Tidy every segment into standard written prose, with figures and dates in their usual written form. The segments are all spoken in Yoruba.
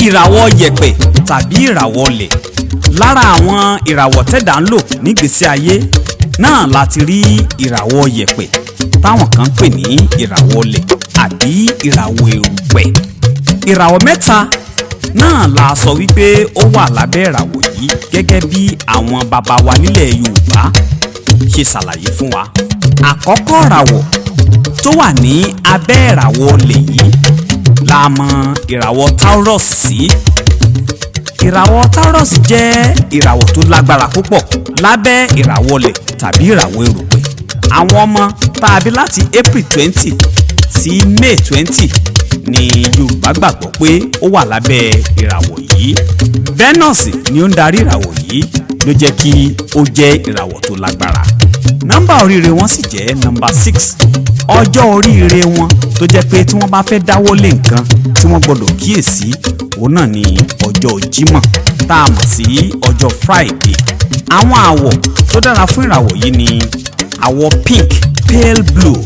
Ìràwọ̀ yẹ̀pẹ̀ tàbí ìràwọ̀ ọlẹ̀. Lára àwọn ìràwọ̀ tẹ́dà ń lò nígbésí ayé náà láti rí ìràwọ̀ yẹ̀pẹ̀ táwọn kan ń pè ní ìràwọ̀ ọlẹ̀ àbí ìràwọ̀ erùpẹ̀. Ìràwọ̀ mẹ́ta náà la sọ wípé ó wà lábẹ́ ìràwọ̀ yìí gẹ́gẹ́ bí àwọn baba wa nílẹ̀ Yorùbá ṣe ṣàlàyé fún wa. Àkọ́kọ́ ìràwọ̀ tó wà ní abẹ́ ìràwọ̀ ọlẹ̀ yìí la mọ̀ ìràwọ̀ Taurus sí. Ìràwọ̀ Taurus jẹ́ ìràwọ̀ tó lágbára púpọ̀ lábẹ́ ìràwọ̀ ọlẹ̀ tàbí ìràwọ̀ erùpẹ̀. Àwọn ọmọ tá a bí láti April 20 sí May 20 ni Yorùbá gbàgbọ́ pé ó wà lábẹ́ ìràwọ̀ yìí. Venus ni ó ń darí ìràwọ̀ yìí ló jẹ́ kí ó jẹ́ ìràwọ̀ tó lágbára. Nọ́mbà oríire wọn sì jẹ́ nọ́mbà 6. Ọjọ́ oríire wọn tó jẹ́ pé tí wọ́n bá fẹ́ dáwọ́ lé nǹkan tí wọ́n gbọ́dọ̀ kíyèsí, òun náà ni ọjọ́ Jímọ̀ tá a mọ̀ sí ọjọ́ Friday. Àwọn àwọ̀ tó dára fún ìràwọ̀ yìí ni àwọ̀ pink, pale blue,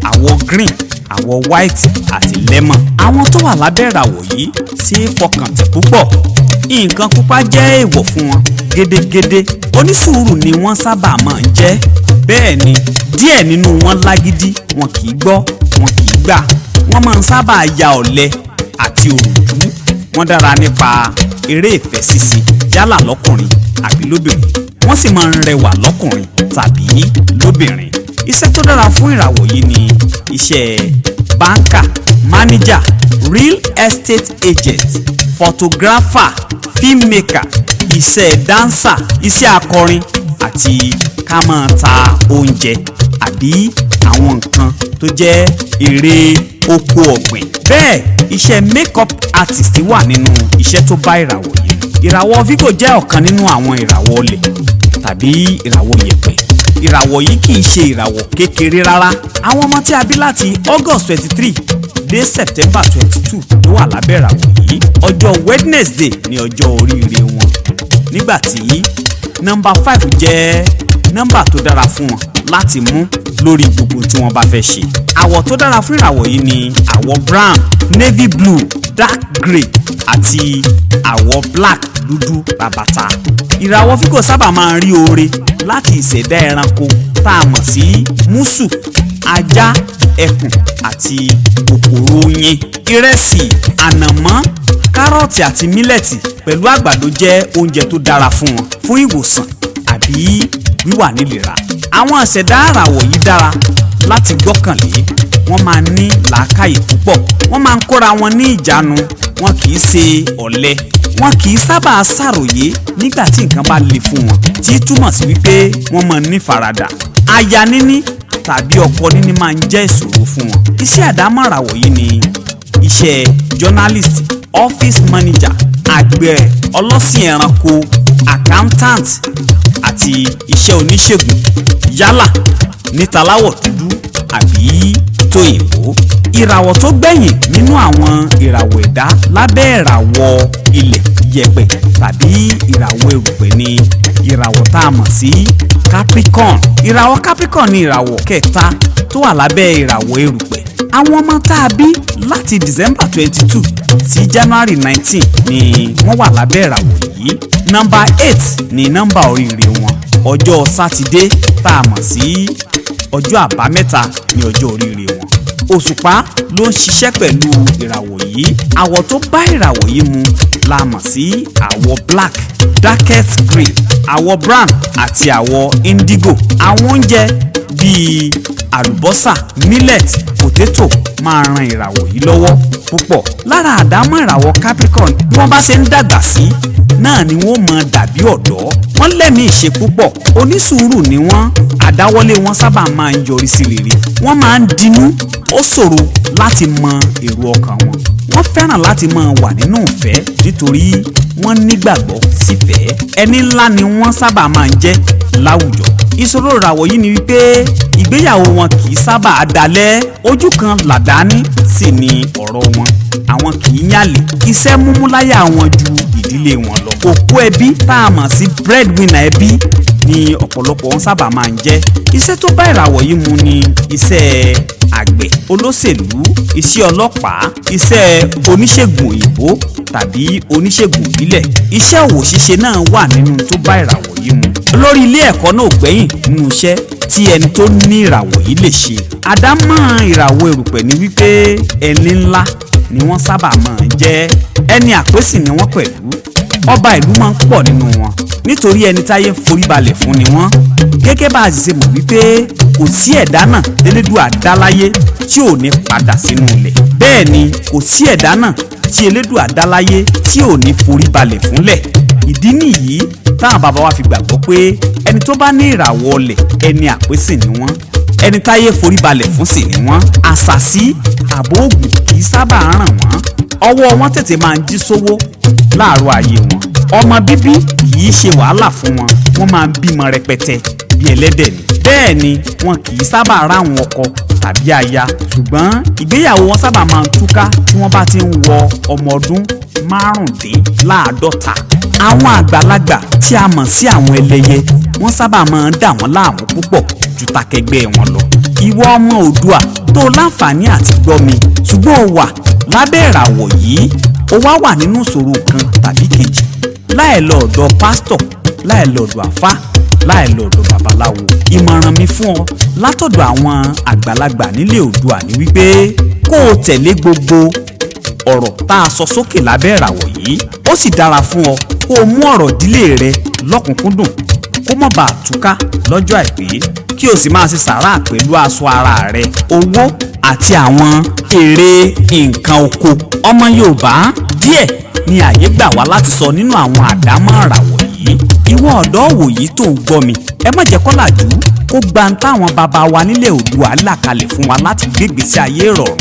àwọ̀ green, àwọ̀ white àti lemon. Àwọn tó wà lábẹ́ ìràwọ̀ yìí ṣe é fọkàn tì púpọ̀. Nǹkan pupa jẹ́ èèwọ̀ fún wọn gédégédé. Onísùúrù ni wọ́n sábà máa ń jẹ́. Bẹ́ẹ̀ ni díẹ̀ nínú wọn lágídí, wọn kì í gbọ́, wọn kì í gbà. Wọ́n máa ń sábà ya ọ̀lẹ àti òròjú. Wọ́n dára nípa eré ìfẹ́ ṣíṣe yálà lọ́kùnrin àbí lóbìnrin. Wọ́n sì máa ń rẹwà lọ́kùnrin tàbí lóbìnrin. Iṣẹ́ tó dára fún ìràwọ̀ yìí ni iṣẹ́ báńkà, máníjà, real estate agent, photographer, filmmaker, iṣẹ́ dáńsà, iṣẹ́ akọrin àti ká máa ta oúnjẹ àbí àwọn nǹkan tó jẹ́ èrè oko ọ̀gbìn. Bẹ́ẹ̀ iṣẹ́ makeup artist wà nínú iṣẹ́ tó bá ìràwọ̀ yìí. Ìràwọ̀ Virgo jẹ́ ọ̀kan nínú àwọn ìràwọ̀ ọlẹ̀ tàbí ìràwọ̀ yẹ̀pẹ̀. Ìràwọ̀ yìí kì í ṣe ìràwọ̀ kékeré rárá. Àwọn ọmọ tí a bí láti August 23 dé September 22 ló wà lábẹ́ ìràwọ̀ yìí. Ọjọ́ Wednesday ni ọjọ́ oríire wọn, nígbà tí nọ́mbà 5 jẹ́ nọ́mbà tó dára fún wọn láti mú lórí gbogbo tí wọ́n bá fẹ́ ṣe. Àwọ̀ tó dára fún ìràwọ̀ yìí ni àwọ̀ brown, navy blue, dark grey àti àwọ̀ black dúdú rabata. Ìràwọ̀ Virgo sábà máa ń rí oore láti ìṣẹ̀dá ẹranko tá a mọ̀ sí músù, ajá, ẹkùn àti kòkòrò oyin. Ìrẹsì, ànàmọ́, kárọ̀tì àti mílẹ̀tì pẹ̀lú àgbàdo jẹ́ oúnjẹ tó dára fún wọn fún ìwòsàn àbí wíwà nílera. Àwọn ìṣẹ̀dá àràwọ̀ yìí dára láti gbọ́kànlé. Wọ́n máa ń ní làákàyè púpọ̀, wọ́n máa ń kóra wọn ní ìjánu, wọn kì í ṣe ọ̀lẹ, wọn kì í sábà ṣàròyé nígbà tí nǹkan bá le fún wọn, tí túmọ̀ sí wípé wọ́n máa ń ní faradà. Aya níní tàbí ọkọ níní máa ń jẹ́ ìṣòro fún wọn. Iṣẹ́ àdámọ̀ ìràwọ̀ yìí ni iṣẹ́ journalist, office manager, àgbẹ̀, ọlọ́sìn ẹranko, accountant àti iṣẹ́ oníṣègùn yálà níta láwọ̀ dúdú àbí tóyìnbó. Ìràwọ̀ tó gbẹ̀yìn nínú àwọn ìràwọ̀ ẹ̀dá lábẹ́ ìràwọ̀ ilẹ̀ yẹ̀pẹ̀ tàbí ìràwọ̀ erùpẹ̀ ni ìràwọ̀ tá a mọ̀ sí Capricorn. Ìràwọ̀ Capricorn ni ìràwọ̀ kẹta tó wà lábẹ́ ìràwọ̀ erùpẹ̀. Àwọn ọmọ tá a bí láti December 22 sí January 19 ni wọ́n wà lábẹ́ ìràwọ̀ yìí. Nọ́mbà 8 ni nọ́mbà oríire wọn. Ọjọ́ Sátidé tá a mọ̀ sí ọjọ́ Àbámẹ́ta ni ọjọ́ oríire wọn. Òṣùpá ló ń ṣiṣẹ́ pẹ̀lú ìràwọ̀ yìí. Àwọ̀ tó bá ìràwọ̀ yìí mu la mọ̀ sí àwọ̀ black, darkest grey, àwọ̀ brown àti àwọ̀ indigo. Àwọn oúnjẹ bíi àlùbọ́sà, millet, potato máa ran ìràwọ̀ yìí lọ́wọ́ púpọ̀. Lára àdámọ́ ìràwọ̀ Capricorn, bí wọ́n bá ṣe ń dàgbà sí náà ni wọ́n máa dàbí ọ̀dọ́. Wọ́n lẹ́mìí ìṣe púpọ̀, onísùúrù ni wọ́n. Àdáwọ́lé wọn sábà máa ń yọrí sí rere. Wọ́n máa ń dinú, ó ṣòro láti mọ èrò ọkàn wọn. Wọ́n fẹ́ràn láti máa wà nínú ìfẹ́ nítorí wọ́n nígbàgbọ́ sífẹ̀ẹ́. Ẹni ńlá ni wọ́n sábà máa ń jẹ́ láwùjọ. Ìṣòro ìràwọ̀ yìí ni wípé ìgbéyàwó wọn kì í sábà dalẹ̀. Ojú kan làdání sì ni ọ̀rọ̀ wọn. Àwọn kì í yàlè. Iṣẹ́ múmú láyà wọn ju ìdílé wọn lọ. Òkú ẹbí tá a mọ̀ sí breadwinner ẹbí ni ọ̀pọ̀lọpọ̀ wọn sábà máa ń jẹ́. Iṣẹ́ tó bá ìràwọ̀ yìí mu ni iṣẹ́ àgbẹ̀, olóṣèlú, iṣẹ́ ọlọ́pàá, iṣẹ́ oníṣègùn òyìnbó. tàbí oníṣègùn ìbílẹ̀. Iṣẹ́ òwò ṣíṣe náà wà nínú tó bá ìràwọ̀ yìí mu. Olórí ilé ẹ̀kọ́ náà ò gbẹ́yìn nínú iṣẹ́ tí ẹni tó ní ìràwọ̀ yìí lè ṣe. Àdámọ́ ìràwọ̀ erùpẹ̀ ni wípé ẹni ńlá ni wọ́n sábà máa ń jẹ́, ẹni àpèsì ni wọ́n pẹ̀lú. Ọba ìlú máa ń pọ̀ nínú wọn nítorí ẹni táyé ń forí balẹ̀ fún ni wọ́n. Gẹ́gẹ́ bá a sì ṣe mọ̀ wípé kò sí ẹ̀dá náà tẹ́lẹ́dùà dá láyé tí ò ní padà sínú ilẹ̀, bẹ́ẹ̀ ni kò sí ẹ̀dá náà tí Elédùà dá láyé tí ò ní forí balẹ̀ fúnlẹ̀. Ìdí nìyí táwọn bàbá wa fi gbàgbọ́ pé ẹni tó bá ní ìràwọ̀ ọlẹ̀, ẹni àpèsè ni wọ́n, ẹni táyé forí balẹ̀ fún sì ni wọ́n. Àṣàsí àbò ògùn kì í sábà ràn wọ́n, ọwọ́ wọn tètè máa ń jí sówó láàárọ̀ ayé wọn. Ọmọ bíbí kì í ṣe wàhálà fún wọn, wọ́n máa ń bímọ rẹpẹtẹ bí ẹlẹ́dẹ̀ ni. Bẹ́ẹ̀ ni wọn kì í sábà ráwọn ọkọ tàbí aya, ṣùgbọ́n ìgbéyàwó wọn sábà máa ń túká tí wọ́n bá ti ń wọ ọmọ ọdún 45. Àwọn àgbàlagbà tí a mọ̀ sí àwọn ẹlẹ́yẹ, wọ́n sábà máa ń dà wọ́n láàmú púpọ̀ ju takẹgbẹ́ wọn lọ. Ìwọ ọmọ Oòduà tó láǹfààní àti gbọ́ mi, ṣùgbọ́n o wà lábẹ́ ìràwọ̀ yìí, o wá wà nínú ìṣòro kan tàbí kejì, láì lọ ọ̀dọ̀ pásítọ̀, láì lọ ọ̀dọ̀ àfá, láì lọ ọ̀dọ̀ babaláwo. Ìmọ̀ràn mi fún ọ látọ̀dọ̀ àwọn àgbàlagbà nílé Oòduà ni wípé kó o tẹ̀lé gbogbo ọ̀rọ̀ tá a sọ sókè lábẹ́ ìràwọ̀ yìí. Ó sì dára fún ọ kó o mú ọ̀rọ̀ ìdílé rẹ lọ́kùnkúndùn kó má bàa túká lọ́jọ́ àìpé, kí o sì máa ṣe sàárà pẹ̀lú aṣọ ara rẹ, owó àti àwọn èrè nǹkan oko. Ọmọ Yorùbá, díẹ̀ ni àyè gbà wá láti sọ nínú àwọn àdámọ́ ìràwọ̀ yìí. Ìwọ ọ̀dọ́ òwòyí tó ń gbọ́ mi, ẹ má jẹ́ kọ́làjú kó gba ń táwọn bàbá wa nílẹ̀ Oòduà là kalẹ̀ fún wa láti gbégbèsè ayé ìrọ̀rùn.